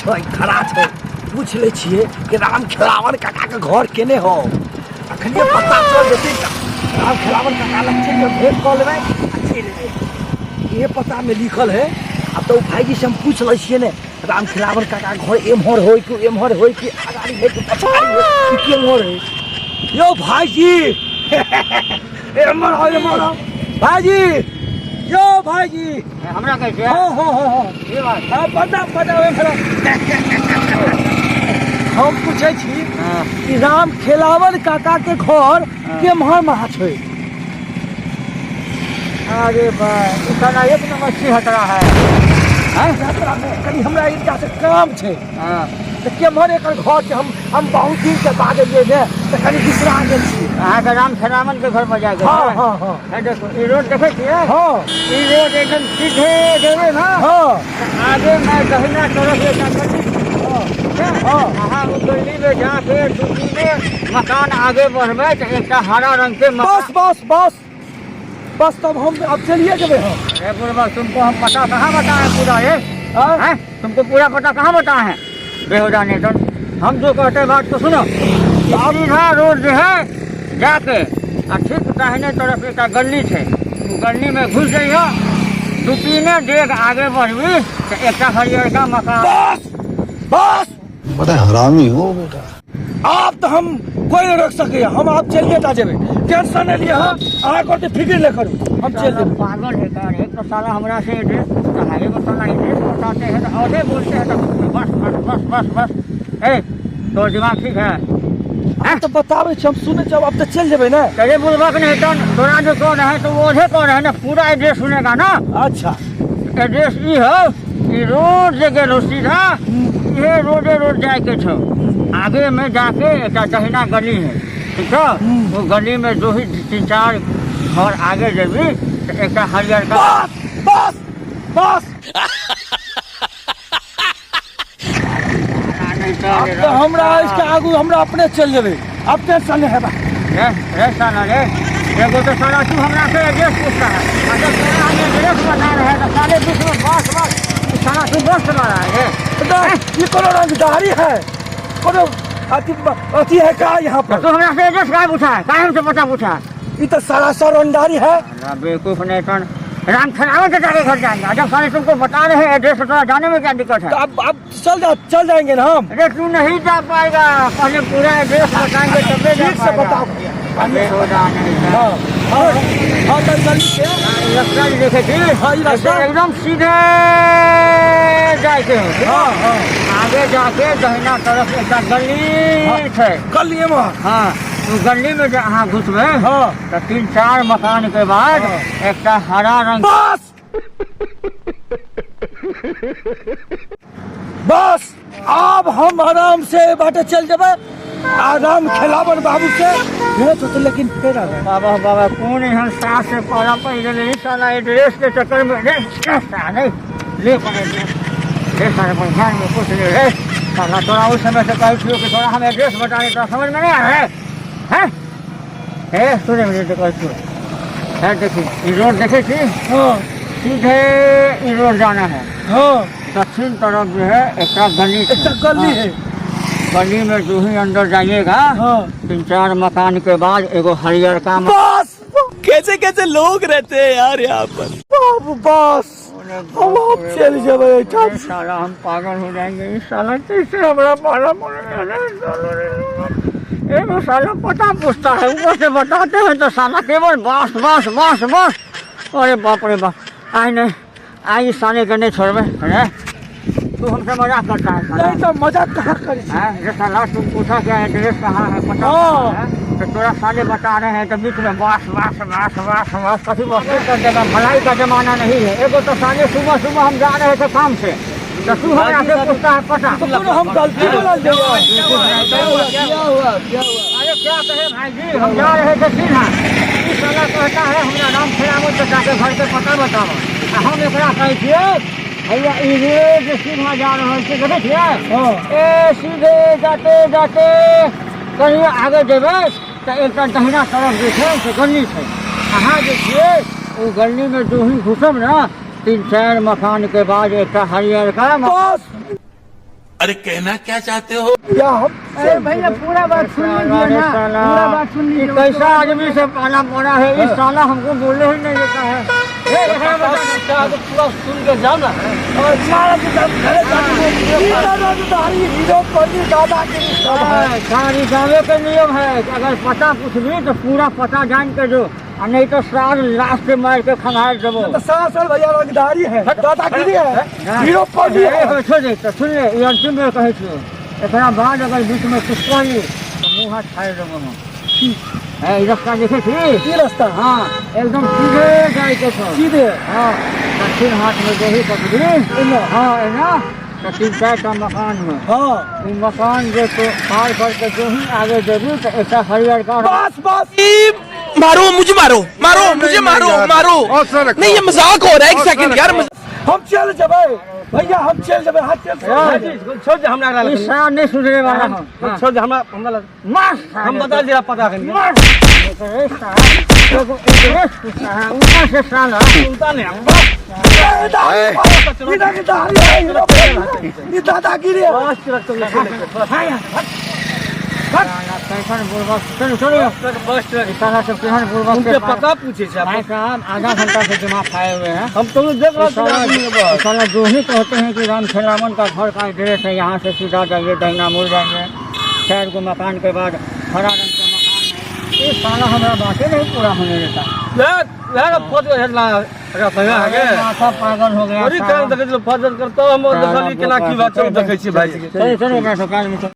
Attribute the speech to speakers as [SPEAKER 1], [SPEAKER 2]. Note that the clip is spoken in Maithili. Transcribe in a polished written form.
[SPEAKER 1] छै खड़ा छै, पूछ लै छियै कि राम खेलावन काका के घर केने हो। अखने पता चल जेतै तऽ राम खेलावन काका लग चलि कऽ भेंट कऽ लेबै आ चलि एबै। इहे पता में लिखल है। आब तऽ ओ भाईजी से हम पूछ लै छियै ने, राम खेलावन काका के घर एम्हर होय कि एम्हर होय कि अगाड़ी होय कि पछाड़ी होय कि केम्हर होय। यौ भाईजी, एम्हर आउ, एम्हर आउ भाईजी, यौ भाईजी।
[SPEAKER 2] हमरा कहै छियै?
[SPEAKER 1] हाँ हाँ हाँ हाँ।
[SPEAKER 2] की बात?
[SPEAKER 1] हाँ, प्रणाम प्रणाम। एम्हर आउ। हम पूछै छी कि राम खेलावन काका के घर केम्हर महा छै?
[SPEAKER 2] अरे भाई, ई साला एक नंबर छी हटरा है।
[SPEAKER 1] हैं? यात्रा में कनी हमरा एकटा से काम छै। तऽ केम्हर एकर घर छै? हम बहुत दिन के बाद एलियै ने, तऽ कनी बिसरा गेल छी।
[SPEAKER 2] अहाँके राम खेलावन के घर पर जाके?
[SPEAKER 1] हाँ हाँ हाँ।
[SPEAKER 2] है, देखो, ई रोड देखै छियै?
[SPEAKER 1] हाँ।
[SPEAKER 2] ई रोड एकदम सीधे जेबै ने, तऽ आगे में दहिना तरफ एकटा गली।
[SPEAKER 1] हाँ।
[SPEAKER 2] अहाँ ओ गली में जाके दू तीने मकान आगे बढ़बै तऽ एकटा हरा रंग के मकान।
[SPEAKER 1] बस बस बस बस, तब हम अब चलिए जेबै हम।
[SPEAKER 2] अरे बुढ़बा, तुमको हम पता कहाँ बताए पूरा ये?
[SPEAKER 1] हाँ?
[SPEAKER 2] हैं? तुमको पूरा पता कहाँ बताए हैं? बेहुदा नहीं तो हम जो कहते हैं बात को सुनो। सीधा रोड जो है जाके आ ठीक दाहिने तरफ एक गली छै, ओ गली में घुस जइहो, दू तीने डेग आगे बढ़बी तो एकटा हरियरका मकान।
[SPEAKER 1] बस बस।
[SPEAKER 3] बड़ा हरामी हो बेटा।
[SPEAKER 1] आब तऽ हम कोई नहीं रोक सकैया, हम आब चलिए टा जेबै। टेंशन नहीं लिअ, अहाँ कहते फिक्र नहीं करू, हम चलि जेबै।
[SPEAKER 2] पागल है का? एक तो साला हमरा से एड्रेस पूछता है, एगो साला एड्रेस बताते हैं तो औरे बोलते हैं तो बस बस बस बस बस। ए, तो दिमाग ठीक है?
[SPEAKER 1] अहाँ तऽ बताबै छी, हम सुनै छी। आब तऽ चलि जेबै ने।
[SPEAKER 2] चले बुलबक नहीं तो तोरा जो कौन है तो वो औरे कौन है ना, पूरा एड्रेस सुनेगा ना।
[SPEAKER 1] अच्छा।
[SPEAKER 2] एड्रेस ई हो, ई रोड जे गेलो सीधा, ये रोडे रोड जाए के छो, आगे में जाके एक दहिना गली है, ठीक है? वो गली में जो ही तीन चार घर आगे जेबी तो एक हरियर का।
[SPEAKER 1] बस बस बस। आब तऽ हमरा इसके आगू हमरा अपने चलि जेबै, आब टेंशन नहीं हेबा।
[SPEAKER 2] रे रे साला रे, एगो तो साला तू हमरा से एड्रेस पूछता है, और जब तोरा हम एड्रेस बता रहे हैं तो साले बीच में बस बस, ई साला तू बस चला रहा है रे।
[SPEAKER 1] तो ये कोनो रंगदारी है, कोनो अथी अथी है का यहाँ पर?
[SPEAKER 2] तू हमरा से एड्रेस काहे पूछा है? काहे हमसे पता पूछा है?
[SPEAKER 1] ये तो सरासर रंगदारी है।
[SPEAKER 2] ना बेवकूफ नहीं तो राम खेलावन के जाके घर जाएंगे, और जब साले तुमको बता रहे हैं एड्रेस तो तोरा जाने में क्या दिक्कत है?
[SPEAKER 1] तो अब चल जा, चल जाएंगे ना हम।
[SPEAKER 2] अरे तू नहीं जा पाएगा, पहले पूरा एड्रेस बताएंगे तबे जा
[SPEAKER 1] ठीक से
[SPEAKER 2] पाएगा।
[SPEAKER 1] बताओ भैया।
[SPEAKER 2] अबे हो जा नहीं जा।
[SPEAKER 1] हाँ हाँ हाँ, तो जल्दी से।
[SPEAKER 2] ई रास्ता जे देखे छी?
[SPEAKER 1] हाँ, ई रास्ता।
[SPEAKER 2] एकदम सीधे जाके हो।
[SPEAKER 1] हाँ हाँ।
[SPEAKER 2] आगे जाके दहिना तरफ एकटा गली छै।
[SPEAKER 1] गली में?
[SPEAKER 2] हाँ, ओ गली में जे अहाँ घुसबै तऽ तीन चार मकान के बाद एकटा हरा रंग।
[SPEAKER 1] बस बस, आब हम आराम से बाटे चल जेबै, आराम खेलावन बाबू से भेंट होतै, लेकिन फेर आबै।
[SPEAKER 2] बाबा बाबा, कोन एहन सास से पाला पड़ि गेलै ई साला एड्रेस के चक्कर में। रे रे साले, ले पर एड्रेस रे साले, पर ध्यान में कुछ नहीं रे साला। तोरा उस समय से कहै छियौ कि तोरा हम एड्रेस बता रहे, तोरा समझ में नहीं आ रहा है? हैं हे सुने मिनट कहै छियौ। है देखी, ई रोड देखै छी?
[SPEAKER 1] हाँ।
[SPEAKER 2] सीधे ई रोड जाना है। दक्षिण तरफ जो है एकटा गली छै।
[SPEAKER 1] एकटा गली है।
[SPEAKER 2] गली में जो ही अंदर जाइएगा, तीन चार मकान के बाद एगो हरियर का
[SPEAKER 1] बस।
[SPEAKER 4] कैसे कैसे लोग रहते हैं यार यहाँ पर।
[SPEAKER 1] बाबू बस, हम आप चल जेबै एहिठाम
[SPEAKER 2] अरे साला, हम पागल हो जाएंगे। ई साला कैसे हमरा पाला पड़े? अरे साला रे, एगो साला पता पूछता है, ऊपर से बताते हैं तो साला केवल बस बस बस बस। अरे बाप रे बाप, आइ नहीं, आइ साले के नहीं छोड़बे। अरे तू हमसे मजाक करता है साला?
[SPEAKER 1] नहीं तो मजाक कहाँ करी छी?
[SPEAKER 2] हैं? ये साला तुम पूछा क्या एड्रेस कहाँ है, पता
[SPEAKER 1] हाँ।
[SPEAKER 2] कहाँ है, तो तोरा साले बता रहे हैं तो बीच में बस बस बस बस बस, कथी बस कर देगा। भलाई का जमाना नहीं है। एगो तो साले सुबह सुबह हम जा रहे थे काम से तो तू हमरा से पूछता है पता।
[SPEAKER 1] तो कोनो हम गलती बोलल देबै?
[SPEAKER 4] क्या हुआ, क्या हुआ?
[SPEAKER 2] अरे क्या कहे भाई जी, हम जा रहे थे सीधा, ई साला कहता है हमरा राम खेलावन के जाके घर के पता बताओ, आ हम एकरा कहै छियै भैया ई रोड सीधा जा रहल छै, देखै छियै?
[SPEAKER 1] हाँ।
[SPEAKER 2] ए सीधे जाते जाते कहीं आगे जेबै तऽ एकटा दहिना तरफ जे छै से गली छै। अहाँ जे छियै ओ गली में जो ही घुसब ने, तीन चार मकान के बाद एकटा हरियर का
[SPEAKER 1] बस।
[SPEAKER 4] अरे कहना क्या चाहते हो?
[SPEAKER 1] या हम
[SPEAKER 5] अरे भैया पूरा बात सुन लीजिए ना,
[SPEAKER 2] साला,
[SPEAKER 5] पूरा बात सुन
[SPEAKER 2] ये
[SPEAKER 5] लीजिए।
[SPEAKER 2] कैसा आदमी से पाला पड़ा है, इस साला हमको बोलने ही नहीं देता है। ए, एकरा बता।
[SPEAKER 6] पूरा सुन के जाओ ना।
[SPEAKER 1] मारा तो दम घरे जाके ई दादागिरी, हीरो पन्नी दादागिरी सब है।
[SPEAKER 2] हाँ, सारी गाँवे के नियम है, अगर पता पूछबी तो पूरा पता जान के जो, आ नहीं तो सार लाश के मार के खंगार देबो।
[SPEAKER 1] तो साल साल भैया रंगदारी है, दादागिरी है, हीरो पन्नी है।
[SPEAKER 2] ए, छोड़ दे, तो सुन ले, ई अंतिम बेर कहै छियौ, एकरा बाद अगर बीच में कुछ कहली तो मुँह हाथ फाड़ि देबो हम। है, ई रास्ता देखै छी?
[SPEAKER 1] की रास्ता?
[SPEAKER 2] हाँ, एकदम सीधे जाइके छौ।
[SPEAKER 1] सीधे?
[SPEAKER 2] हाँ, दक्षिण हाथ में देही पकड़ी। हाँ, एना तो 3-4 टा मकान में।
[SPEAKER 1] हाँ।
[SPEAKER 2] ई मकान जे तो पार करके जो ही आगे जेबी तो एकटा हरियर का
[SPEAKER 1] बस बस।
[SPEAKER 4] मारो मुझे, मारो मारो मुझे, मारो मारो, नहीं ये मजाक हो रहा है, एक सेकंड यार।
[SPEAKER 1] हम चल जेबै भैया, हम चल जेबै। हाँ, चल।
[SPEAKER 6] छोड़ दे हमरा।
[SPEAKER 2] ई सार नहीं सुधरे वाला हम। हाँ।
[SPEAKER 6] छोड़ दे हमरा, हमरा
[SPEAKER 2] मार।
[SPEAKER 6] हम बता दिया पता करिए।
[SPEAKER 2] मार एकरे सार, एगो एकरे कुत्ता है, ऊपर से साला
[SPEAKER 6] सुनता नहीं हम।
[SPEAKER 1] ई दादागिरी है, हीरो पन्नी, ई दादागिरी है।
[SPEAKER 6] बस ट्रक तो नहीं,
[SPEAKER 2] साला कैसन बुड़बक, चलो चलो।
[SPEAKER 6] Bus truck.
[SPEAKER 2] ई साला सब केहन बुड़बक
[SPEAKER 6] उनके
[SPEAKER 2] के पास-
[SPEAKER 6] पता पूछे छे।
[SPEAKER 2] भाई साहब, आधा घंटा से दिमाग खाए हुए हैं।
[SPEAKER 6] हम तो देख रहा
[SPEAKER 2] साला
[SPEAKER 6] था।
[SPEAKER 2] साला जो ही कहते हैं कि राम खेलावन का घर का एड्रेस है, यहाँ से सीधा जाइए, दहिना मुड़ जाएंगे, 4 गो मकान के बाद हरा रंग का मकान है। ये साला हमारा बातें नहीं पूरा होने देता।
[SPEAKER 6] अरे
[SPEAKER 2] माथा पागल हो गया
[SPEAKER 6] बड़ी
[SPEAKER 2] साला।
[SPEAKER 6] काम देखे फजल करता हम देखलिए केना की बात, चलू देखै छियै भाई।
[SPEAKER 2] चलो चलो, मैं सकाल में चलो।